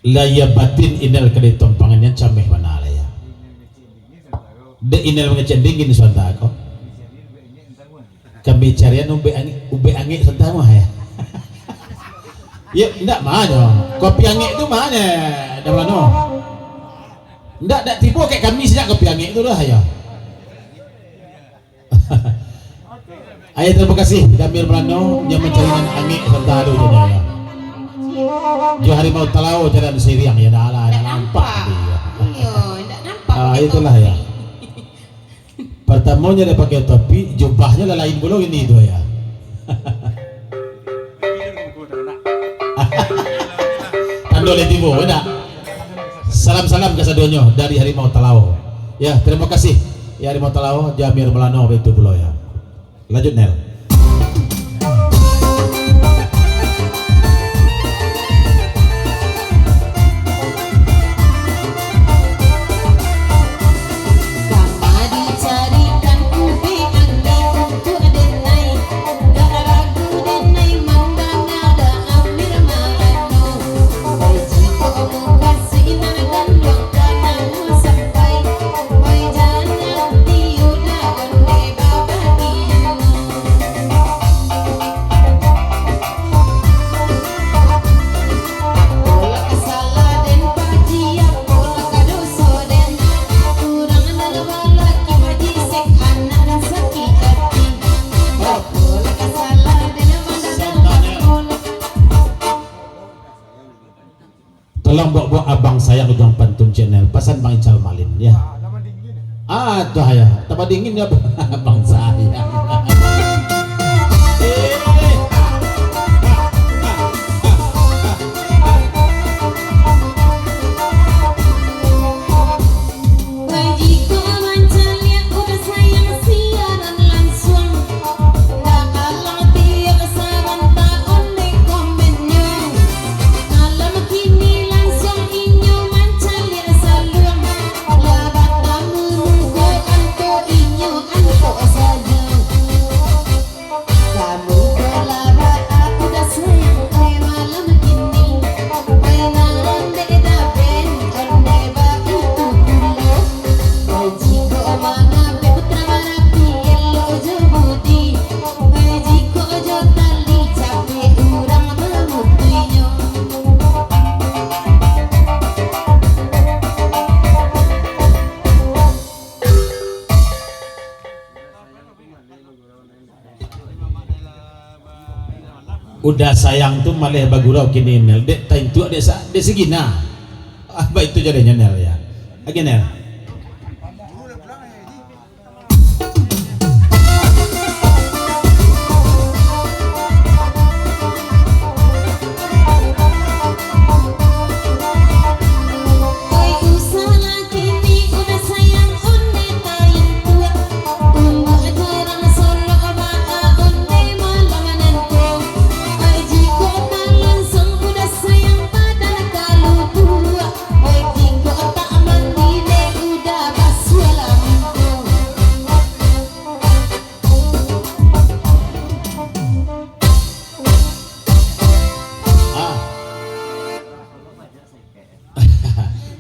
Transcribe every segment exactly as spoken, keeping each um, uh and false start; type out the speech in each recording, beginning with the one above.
Lahia batin Inel ka ditompangan, cameh bana lah, ya. Dek Inel mangecek dingin sabanta ko. Kami carian ubek angek, ubek angek sabanta mah, ya. Ya, ndak manyo. Kopi angek tu manyo, dah mano? Ndak, ndak tibo kek kami sajak kopi angek tu dah, ya. Ayo, tarimo kasih Jamil Melano, nyo mancari nan angek sabanta tu, ya. Jo Harimau Talao, jalan siriang, ya, dah lah, dah nampak tadi, ya. Iyo, ndak nampak. Ah, itulah, ya. Partamonyo dah pakai topi, jubahnyo lah lain pulo ini tu, ya. Tando lah tibo, indak? Salam-salam kasadonyo dari Harimau Talao. Ya, tarimo kasih. Ya, Harimau Talao, Jamil Melano, baitu pulo, ya. Lanjut, Nel. Tolong buek-buek Abang Sayang Ujang Pantun Channel, pasan Bang Ical Malin, ya. Ah, tu ya, tambah dingin ya, Bang Sayang. Jikok mancaliak Uda Sayang siaran lansuang, ndak alah tiok sabanta ondeh komennyo. Malam kini lansuang inyo mancaliak saluang, lah batamu muko anto inyo anto sajo. Kamu ko lah baa Uda Sayang, eh, malam kini. Mainan dek daben, ondeh baitu pulo. Jikok mangabek Putra Marapi, elok jo budi. Jikok jo tali, capek urang mamutuihnyo. Uda Sayang tu maleh bagurau kini, Nel. Dek taintuak dek sa-, dek sagina. Ah, baitu jadinyo, Nel, ya. Oke, Nel. Ah.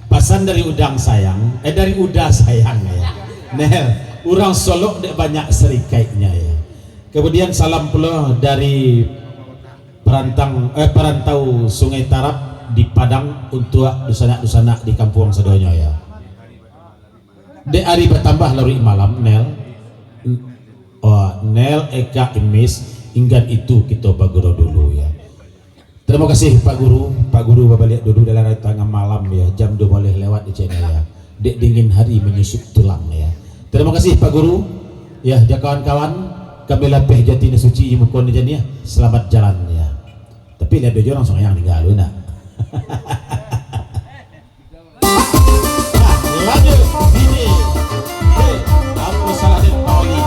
Pasan dari Udang Sayang, eh, dari Uda Sayang, ya. Nel, urang Solok dek banyak sarikaiknyo, ya. Kemudian salam pulo dari perantang, eh, perantau Sungai Tarab di Padang untuak dusanak-dusanak di kampuang sadonyo, ya. Dek ari batambah laruik malam, Nel. Oh, Nel, Eka, Imis, inggan itu kito bagurau dulu, ya. Tarimo kasih, Pak Guru. Pak Guru babaliak dulu dalam tangah malam, ya, jam duo baleh lewat di channel, ya. Dek dingin hari manyusuik tulang, ya. Tarimo kasih, Pak Guru. Ya, jo kawan-kawan, kami lapeh jati nan suci, muko nan janiah. Selamat jalan, ya. Tapi lihat dojo langsung yang tinggal dulu, nak. Lanjut, D J. Hei, apo salah den tawagi?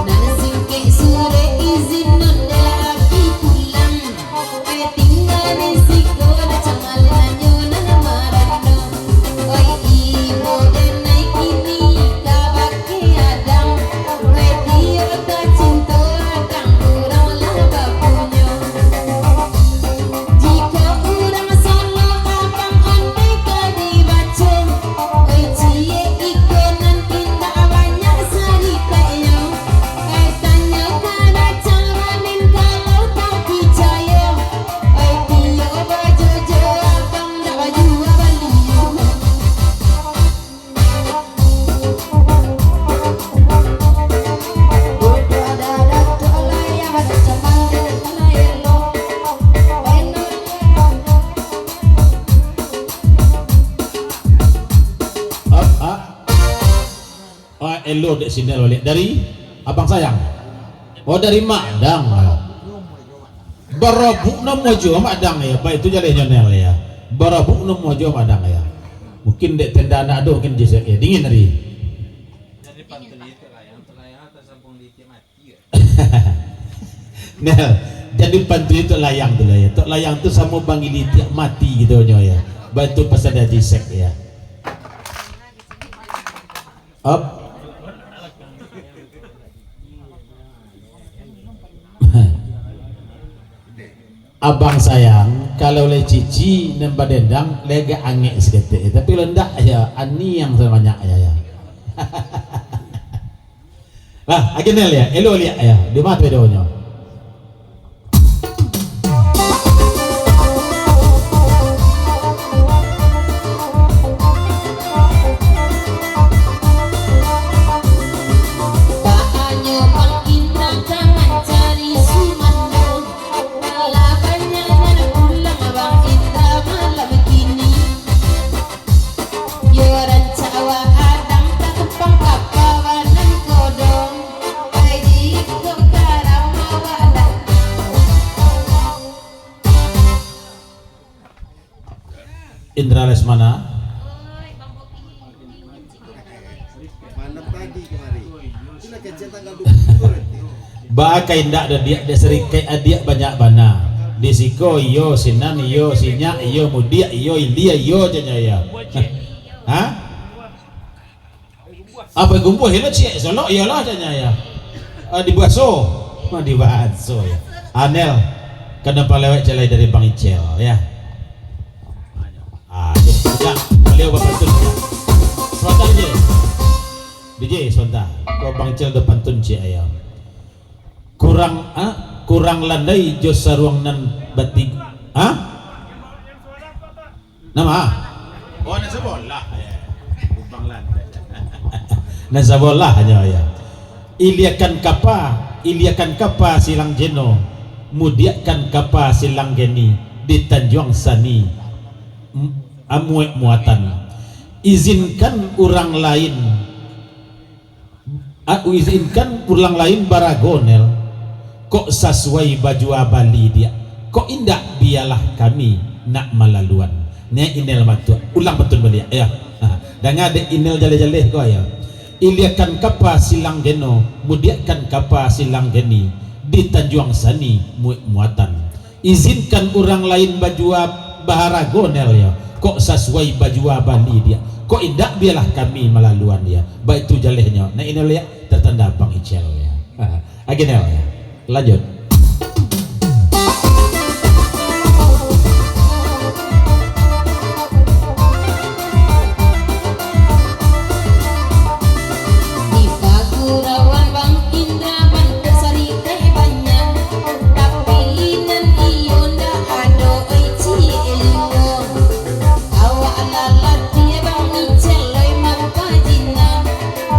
Nan singkek surek izin nan laki pulang. Eh, tingga di siko, dah camal nanyo nan marano. Oi, ibo den naiak kini ka bakeh adang. Oi, tiok ta Lo dek si Nel baliak dari Abang Sayang. Oh, dari Madang. Barabuk namo jo Madang ya. Baik tu jalehnyo Nel ya. Barabuk namo jo Madang ya. Mungkin dek tenda anak ado mungkin jisek ya. Dingin hari. Nel, jadi pantun itu layang tu lah ya. Tok layang tu samo bangili tiak mati gitu nyo ya. Baik tu pasal dari jisek ya. Up. Abang Sayang, kalau lai cici nan badendang, lai agak angek saketek, tapi kalau ndak, ya, aniang sabanyak, ya, ya. Lah, agiah Nel, ya, elok liak, ya, di mato idonyo. Baanyo Bang Indra ka mancari sumando. Lah banyak nan pulang Bang Indra malam kini. Yo rancak awak adang tatumpang kapa nan kodong. Ai di iko karau awak lah. Indra Lesmana. Baa ka indak do diak, dek sarikaik adiak banyak bana. Di siko iyo, sinan iyo, sinyak iyo, mudiak iyo, ilia iyo, jan nyo iyo. Ha? Apo gumbuah ilo ciek, solok iyolah, jan nyo iyo. Ah, dibaso. Ah, dibaso yo. Anel, ka nampang lewat jalai dari Bang Icel, ya. Ah, yo, sudah. Baliau bapantun, ya. Sabanta, D J. D J, sabanta. Ko Bang Icel do pantun ciek, ya. Kurang, ah, kurang landai jo saruang nan bati-, ah? Nama? Oh, nan sabolah. Nan sabolah nyo, ya. Iliakan kapa, iliakan kapa silang jeno, mudiakkan kapa silang geni di Tanjuang Sani, m-, amuek muatan. Izinkan urang lain A, izinkan urang lain barago, Nel. Kok sasuai bajua bali diak. Kok indak, bialah kami nak malaluan. Nyo Inel matuak. Ulang pantun baliak, ya. Ha, danga dek Inel jaleh-jaleh ko, ya. Iliakan kapa silang geno, mudiakkan kapa silang geni, di Tanjuang Sani muek muatan. Izinkan urang lain bajua baharago, Nel, yo. Kok sasuai bajua bali diak. Kok indak, bialah kami malaluan, yo. Baitu jalehnyo. Nah, iko liak tertanda Bang Icel, yo. Agiah, Nel, yo. Lanjut. Di pagurauan Bang Indra bantuak sarikaik banyak, tapi nan iyo ndak ado, oi ciek luo. Awak lalatiah Bang Icel, oi mampajina,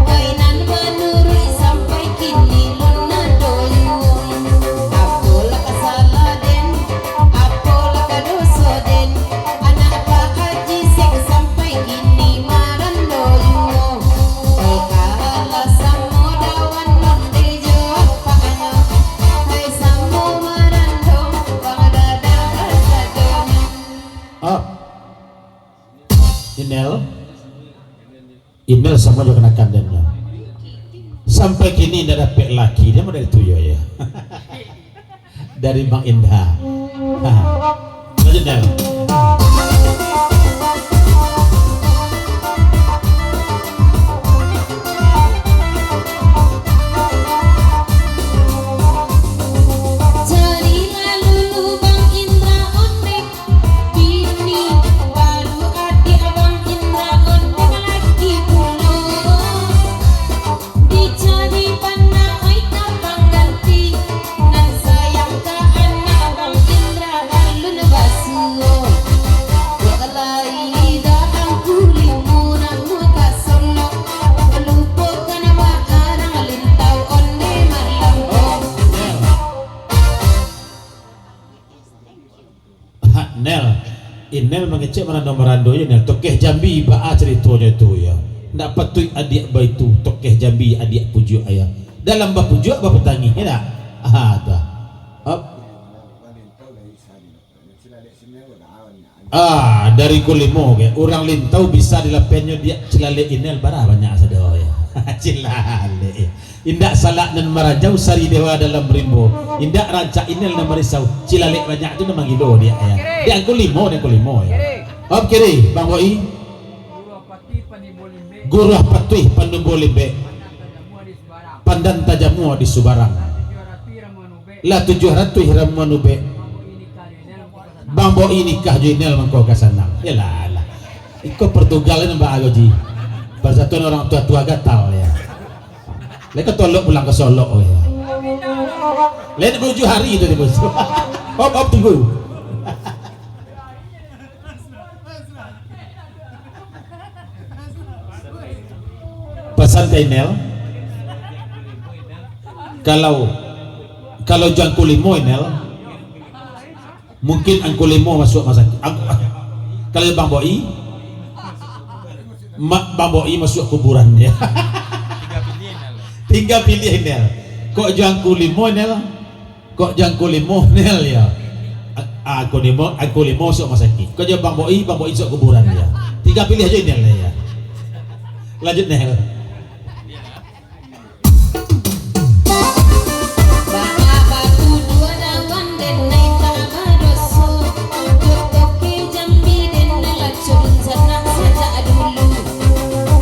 oi nan manuruik sampai kini lun ado luo. Apolah ka salah den, apolah ka doso den, anak Pak Haji Sek sampai kini marando juo. Hai kalah samo dawan londe jo apaknyo. Hai samo marando, pangadadak sadonyo. Ah. Inel. Inel samo jo kanakan den nyo. Sampai kini indak dapek laki, dia mah dari tuyo, yo. Dari Bang Indah. Ha. Lanjut, Nel. Carilah dulu Bang Indra ondeh. Bini baru adiak Abang Indra, ondeh laki pulo. Dicari bana oi ka pangganti, nan sayang ka anak Abang Indra alun basuo. Kok lai dah angku limu nan muka solok, lupokan nama arang lintau ondeh malam. Ha, Nel. Inel mangecek marando-marando yo, Nel. Tokeh Jambi, baa caritonyo tu, yo? Ndak patuik adiak baitu, tokeh Jambi adiak pujuak ayah. Dalam bapujuak bapatangih, ya ndak? Ah, tu. Op. Ah, dari Kulimo ke, urang Lintau bisa dilapehnyo diak Cilalek Inel, bara banyak sado ya. Cilalek. Indak salak nan marajau sari dewa dalam rimbo. Indak rancak Inel nan marisau. Cilalek banyak tu nan manggilo diak ya. Diak Kulimo, diak Kulimo ya. Op kiri, Bang Boi. Guruah Patuih Panumbuah Limbek. Pandan Tajamua di Subarang. Lah tujuah ratuih ramuan ubek. Bang Boi nikah jo Inel mangko ka sanang. Yalah, lah. Iko Portugal ni nampak gaji. Persatuan orang tua-tua gatal ya. Lai ka tolok pulang ka Solok ya. Lai nak tujuah hari tu dia bos. Op, op, tunggu. Pasan ka Inel. Kalau, kalau jo Angku Limo Inel, mungkin Angku Limo masuak masakik. Ang-, kalau Bang Boi, ma-, Bang Boi masuak kuburan ya. Tingga piliah Inel. Kok jo Angku Limo Inel, Kok jo Angku Limo Inel ya. A-, Angku Limo, Angku Limo masuak masakik. Kok jo Bang Boi, Bang Boi masuak kuburan ya. Tingga piliah jo Inel ya. Lanjut Nel.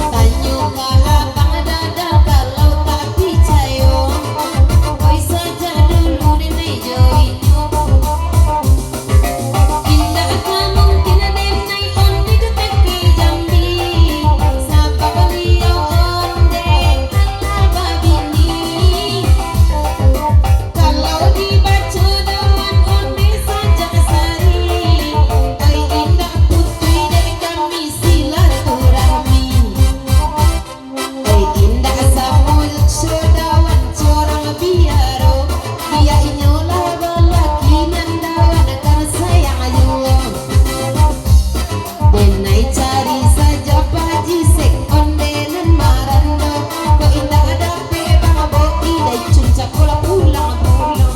Tanyo ka abang dada kalau tak picayo. Oi sajak dulu denai jo inyo. Indak ka mungkin denai Ondi jo Teke Jambi. Sabab baliau onde alah babini. Kalau dibaco dawan onde sajak sari, ai indak putuih dek kami silaturahmi. Ai indak samo jo dawan corang biaro, biak inyo lah balaki nan dawan kan sayang juo. Denai cari sajo Pak Haji, sek onde nan marando. Kok indak dapek Bang Boi, dai cuncak bola pulang-pulang.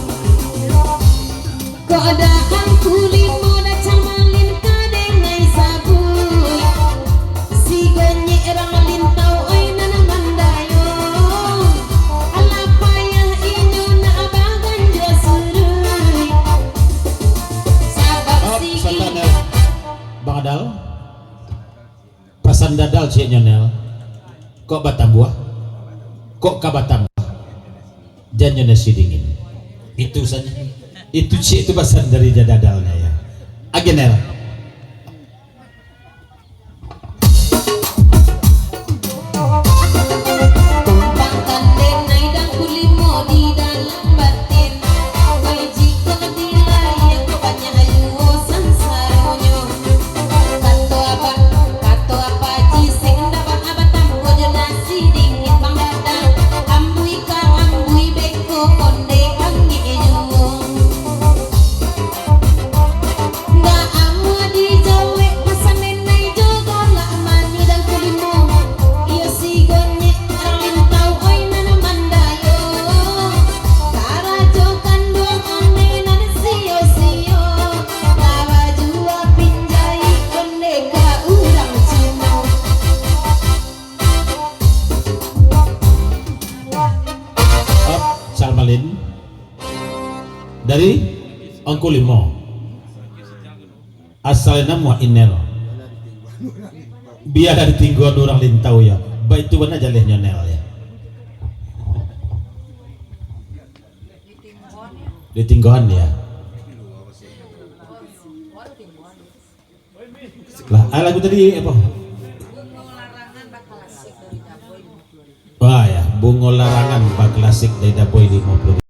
Kok dahang kulimo dacang malin ka denai sabuik. Si gonyek rang lintau oi nan mandayo. Alah payah inyo nak baganjua suruik. Sabab Op, sigi. Santai, Nel. Bang Adal. Pasan dadal ciek nyo, Nel. Kok batambuah? Kok ka batambuah? Jan nyo nasi dingin. Itu saja. Itu ciek tu pasan dari dadalnyo, ya. Agen, Nel. Kumpangkan denai dangku limo di dalam batin. Wai jikok di layia ko banyak juo sansaronyo. Kato abah, kato apak jisek ndak ba-, batambuah jo nasi dingin Bang Dadang. Ambui ka ambui beko onde angek juo. Ndak amuah dijawek pasan denai jo galak mani dangku limo. Iyo si gonyek rang lintau oi nan mandayo. Karajo kanduang onde nan sio-sio. Ka bajua pinjai onde ka urang Cino. Ap, Salmalin. Dari Angku Limo. Asal namo Inel. Bialah ditinggoan urang lintau ya. Baitu bana jalehnyo Nel ya. Ditinggoan ya. Lah, ah, lagu tadi apo? Wah ya, Bungo Larangan baklasik dari Daboi limo puluah.